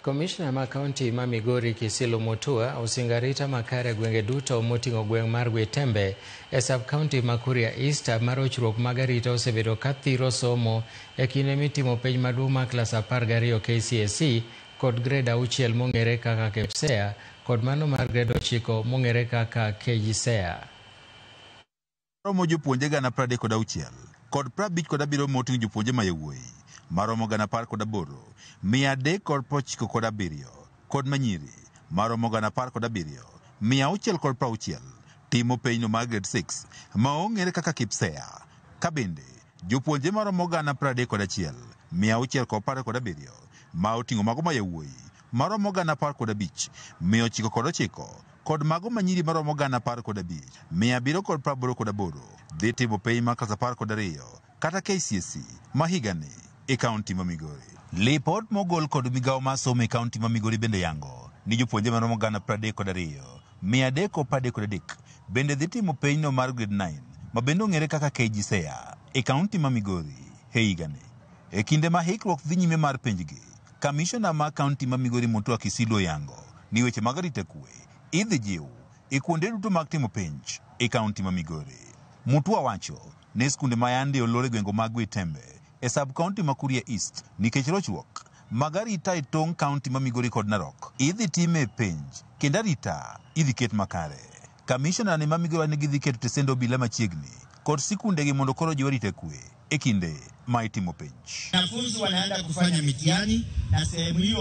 Komishna ma kaunti ma Migori Kisilu Mutua osingo arita makare e gwenge duto moting'o gweng' mar Gwetembe e sub kaunti ma Kuria East ma rochruok mag arita osebedo ka thiro somo e kinde mitimo penj maduong' mar klas 12 KCSE kod grade 6 mong'ere kaka KPSEA kod mano mar grade 9 mong'ere kaka KJSEA. Romo jopuonje 36,000 kod 57 moting'o jopuonje ma yawuoyi maromo 18,397 kod manyiri maromo 17,660 timo penjno mar grade 6 ma ong'ere kaka KPSEA. Ka bende jopuonje maromo 31,617 ma oting'o mago ma yawuoyi maromo 15,909 kod mago manyiri maromo 15,788 dhi timo penj mar klas 12 kata KCSE ma higani e kaunti ma Migori. Lipot mogol kod migawo mar somo e kaunti ma Migori bende yango ni jopuonje maromo 32,333 bende dhi timo penjno mar grade 9 ma bende ong'ere kaka KJSEA e kaunti ma Migori e higani. E kinde ma hikruok dhi nyime mar penjgi, kamishona mar kaunti ma Migori Mutua Kisilu oyango ni weche mag arita kwe idhi jiw e kuonde duto mag timo penj e kaunti ma Migori. Mutua wacho ni skunde ma yande olor e gwenge mag Gwetembe e sub kaunti ma Kuria East nikech rochruok mag arita e tong' kaunti ma Migori kod Narok idhi time penj kendo arita idhi ket makare. Kamishona ni ma Migori ni gidhi keto tesend obila machiegni kod sikundegi mondo koro jiw arita kwe e kinde ma itimo penj. Wanafunzi wanaenda kufanya mitihani na sehemu hiyo.